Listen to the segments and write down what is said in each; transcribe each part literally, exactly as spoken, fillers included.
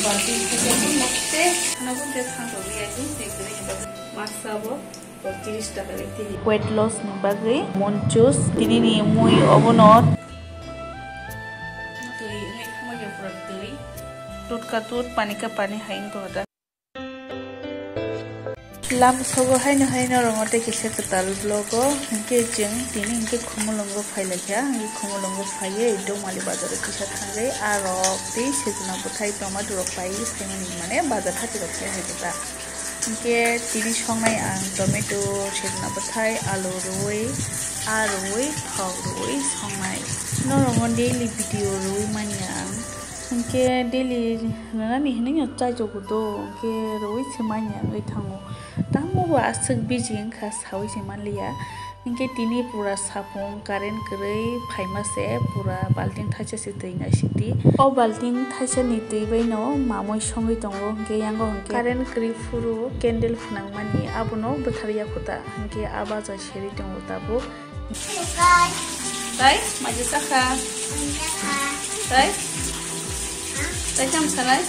Balti khe mote khana bo de thang rw ya, twi kwrwi ni bagwi. Masa bo tiris taka ni tini. Weight loss ni bagwi Monchus tini ni mui obono. Twi wngwi thangma ya pura twi. Tut ka tut, pani ka pani hai wng tong da. Lam sogo haino haino rongo tei kisa kwtal vlog o, hinkhe chwng tini hinkhe Khumulwngo phai laikha, hinkhe Khumulwngo phaiwi Dongmali bazar o kisa thangwi arok tei sejna bwthai tomato rok paiwi phaimani, mane bazar hati rok phai hai khe ta. Hinkhe tini songnai ang tomato, sejna bwthai, alu rwui, aa rwui, thok rwui songnai. Norokno daily video rwui manya ang. Hinkhe daily rwnani hinwi no chaichok do, hinkhe rwui se manya wngwi thango. Tamo bo aswk busy wngkha saui se manliya. Hinkhe tini pura sapung current kwrwi phaima se pura balting thaisa se twi naisingdi. O balting thaisa ni twi bai no mamui songwi tongo, hinkhe yango hinkhe current kwrwi phuru candle phnangmani abono bwtharya khuta, hinkhe a baja seri tongo tabuk. Tai, maja sakha. Tai? Tai tamo sanai?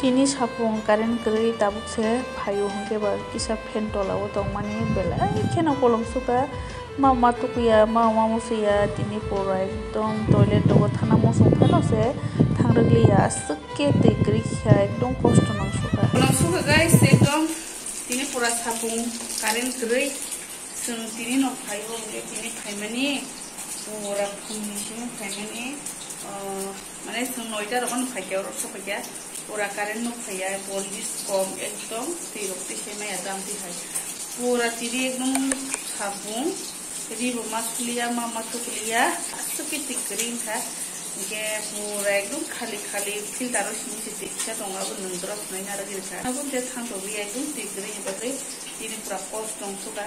Tini sapung current kwrwi tabuk se phaio hinkhe ba kisa fan tola o tongmani belai kheno kolom sukha. Ma ma tukuya, ma ma musuya, tini pura ekdom toilet rogo thana musung phano se thangrwkliya, aswk khe twi kwrwi kha, ekdom kosto nang sukha. Kolom sukha guys, ekdom tini pura sapung current kwrwi. Chwng tini no phaio, hwnkhe tini phaimani, pura phungni simi phaimani, ah, mane chwng noita rogo no phaikha, oro sokha khe, pura current no phaiya, voltage kom, ekdom twi rok twi se maya dam twi hai. Pura tini ekdom sapung, ri bo ma suliya, ma ma tukliya, aswk khe twi kwrwi wngkha. Hwnkhe pura ekdom khali khali filter o simi se twi kisa tongo, abo nwng drop hwnwi narwgwi rwkha. Abo hwnkhe thang rwgwi ekdom twi kwrwi ni bagwi tini pura kosto wng sukha.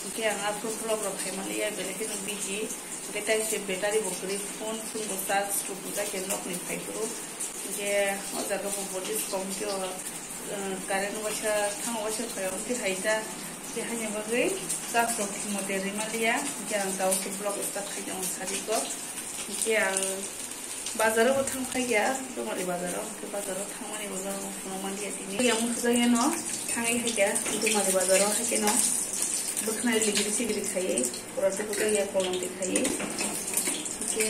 Hwnkhe ang aphuru vlog rok khai manliya, belai kheno busy. Hwnkhe tai se battery bo kwrwi, phone, phone bo charge rwkha khe nokni phai phuru. Hwnkhe o jaga bo voltage kom khe o, uh, current waisa, thang waisa phai o, hwnkhe hai ta. Hwnkhe haini bagwi charge rok thwngmate rwi manliya. Hwnkhe ang tabuk khe vlog start khai tongo sari ko. Hwnkhe ang bazar o bo thang phai ya, Dumali bazar o. Hwnkhe bazar o thangmani bo norok phunuk manliya tini. Yang musujakya no thangwi hai khe Dumali bazar o hai khe no bwkhnai ligiri sigiri khaiwi pura tei bwkha ya kolom twi khaiwi. Hwnkhe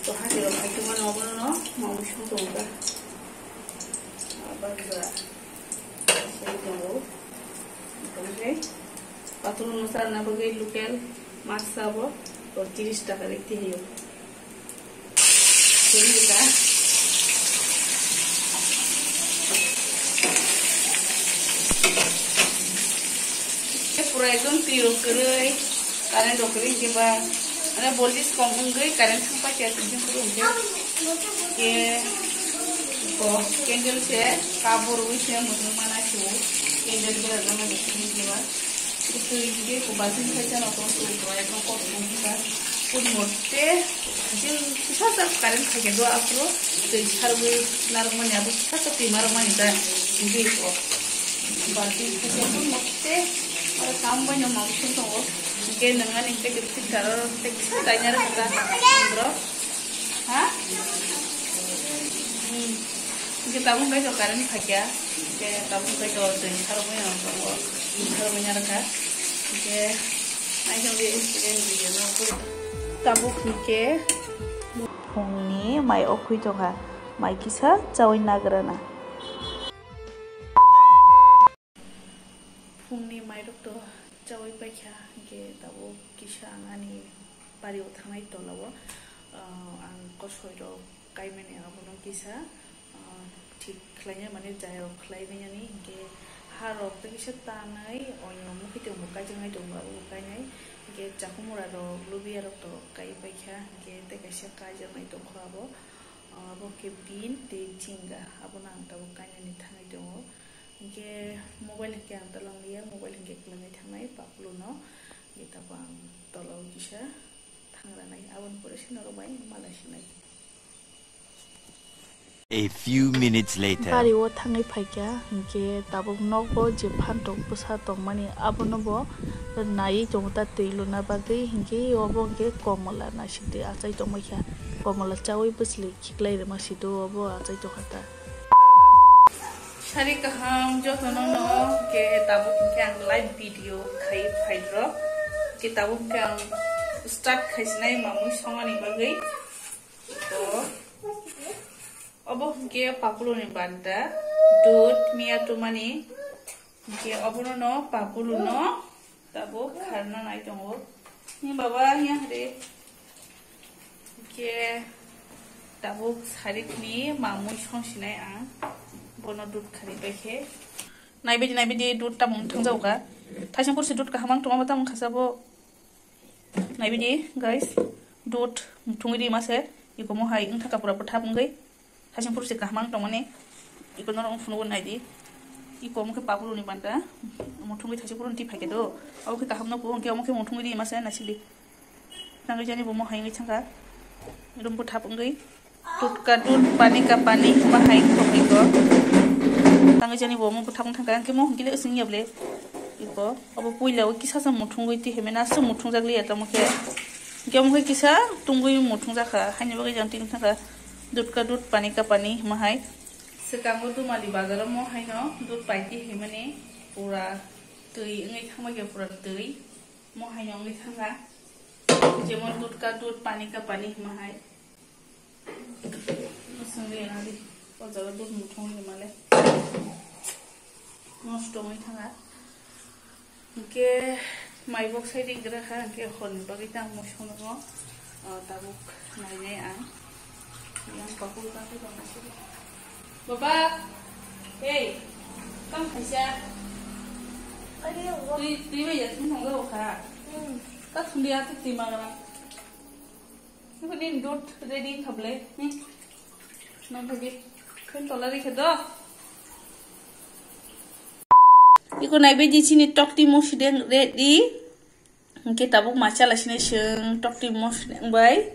to hati rok hai tongmani obono no mamwi song tongo ta. Bazar sai tongo. Tongkhe. Pathurno charna bagwi local mas sabo, to tiris taka rwi tihiyo. Tiris taka. Pura ekdom twi rok kwrwi, current rok kwrwi hwnkhe ba, mane voltage kom wngwi current thang paikha tongkhe phuru hwnkhe. Khe bo candle se kabur wi se mwnwi mana se o candle berajak nai bo kwrwi khe ba. Kwrwi khe bo balting khaisa no tong tong khe ba ekdom kok tong khe ba. Pun mote kisa sa current khaikhe do aphuru twi sarwi narwkmani abo kisa sa twi marwkmani ta hwnkhe ko. Balting khaisa pun mote oro kam bai no mangkhung tongo hwnkhe nangani hwnkhe filter o tei kisa daina rwkha ta borok. Ha? Hmm. Hingke tabuk kaitor current phaikya. Hingke tabuk kaitor twi sarwkmani ang tongo. Sarwkmani rwkha. Hingke naising di student video no. Tabuk hingke phungni mai o khwi tongkha. Mai kisa chawi nagrana. Phungni mairok to chawi paikha, hingke tabuk kisa ang ani bario thangnai tolao, ah, ang kosoirok kaimani abono kisa, ah, thik khlainai mani jairok khlaibainani, hingke harok tei kisa tanwi oino mukhuitwng bo kaijaknai tongo, abo bo kainai, hingke chakhumura rok, lubiyarok to kai paikha, hingke tei kaisa kaijaknai tongkha abo, ah, abo khe bean tei chinga, abono ang tabuk kainani thangwi tongo. Hingke mobile hingke ang tola wngya, mobile hingke kwlwngwi thangnai paplu no, hingke tabuk ang tola o kisa thangranai, aboni pore se norok bai malai sinai. A few minutes later. Bari o thangwi phaikha, hinkhe tabuk nogo je phantok bwsa tongmani abono bo naiwi tongo ta twi luna bagwi, hinkhe obo hinkhe komola naisingtwi achai tongbaikha, komola chaui bwchwlwi khiklai rwma sido obo achai tongkha ta. Sari kaham jotono no ke tabuk hinkhe ang live video khai phaidrok, ke tabuk hinkhe ang start khaisinai mamui songani bagwi. To, obo hinkhe pakuluni banta, dud, miya tumani, hinkhe obono no pakuluno tabuk kharna nai tongo. Ni baba, hiya hade. Hinkhe tabuk sarikni mamui songsinai ang, bono dud khari bai khe. Naibidi, naibidi, dud tamung thangjago kha. Thaising pursi dud kaham ang tongma ba tamung khasa bo. Naibidi guys, dud muthungwi ri mase, iko mohai wngthangkha pura bwthap wngwi. Thaising pursi kaham ang tongmani, iko norok phunukgo naidi. Iko omo khe pakuluni banta, muthungwi thaising puruni twi phaikhe do. Omo khe kaham no kugo, hwnkhe omo khe muthungwi ri mase naisidi. Tangwi jani bo mohai wngwi thangkha, rum bwthap wngwi. Dud ka dud, pani ka pani, hima hai wngkha hai ko. Tangwi jani bo omo bwthak wng thangkha, hwnkhe mo hwnkhe le swngya ble. Iko, obo puila o kisa sa muthungwi twi hemena aswk muthungjak liya tamo khe. Hwnkhe omo khe kisa tungwi muthungjak kha, haini bagwi jang tini thangkha dud ka dud, pani ka pani, hima hai. Swkango Dumali bazaro mo haino dud pai twi hemani pura twi wngwi thangma khe pura twi. Mo haino wngwi thangkha. Jemon dud ka dud, pani ka pani, hima hai. Swngwi nadi, o jaga dud muthungwi male. Nosto wngwi thangkha. Hwnkhe mai bok sai di gra kha, hwnkhe horni bagwi tang mo sono, o, tabuk nainai ang. Yang pakur ka khe tongma se. Baba, hey, kam khaisa. Twi, twi bai ya, twi nang kha. Hmm. Ta thumdi ati twi magra. Iko nini dud ready wngkha ble. Hmm. Nang thagi. Khen tola rikhe do. Iko naibe di chini tokti mosudeng ready. Hwnkhe tabuk mai chala sinai chwng tokti mosudeng bai.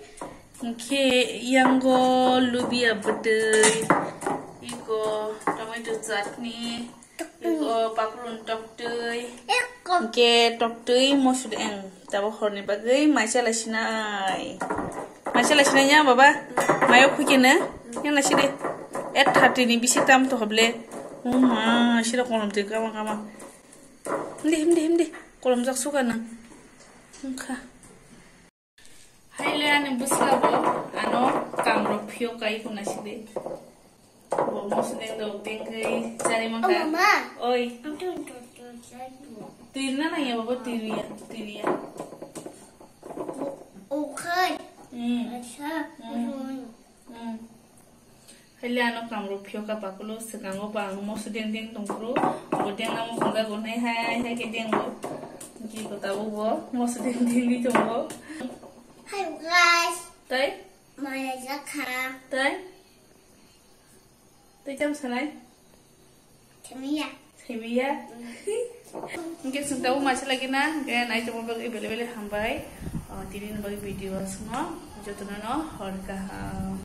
Hwnkhe yango lubia bwtwi, iko tomato chutney. Iko pakurun toktwi. Iko. Hwnkhe toktwi mosudeng. Tabuk horni bagwi mai chala sinai. Mai chala sinai ya baba. Mayo khukene. Yang nasi de. Eight thirty ni bisi tam to hoble. Uma, sira kolom twi kama kama. Himdi, himdi, himdi. Kolom jak suka nang. Wngkha. Haile ani bwsla bo ano kamrok phiyok kai kuna sidi. Bo mosodeng dok dengkhe chari mangkha. Oh, mama. Oi. Ang tu tu tu chari tu. Tirna nang ya baba, tiriya, tiriya. Ukhai. Hmm. Acha. Hmm. Hmm. Haile ano kamrok phiyok ka pakulo, swkango bo ang moso deng deng tongphuru, bo deng amo hwnjago, hai hai hai khe dengo. Ki ko tabuk bo moso deng deng di tongo. Hi guys. Tai? Maya jakha. Tai? Tai tam sanai? Themiya. Themiya. Hingke sung tabuk masa lagi na, hingke nai tongma bagwi bele bele hambai. Oh, tini ni bagwi video asmo, jotono no hor kaham.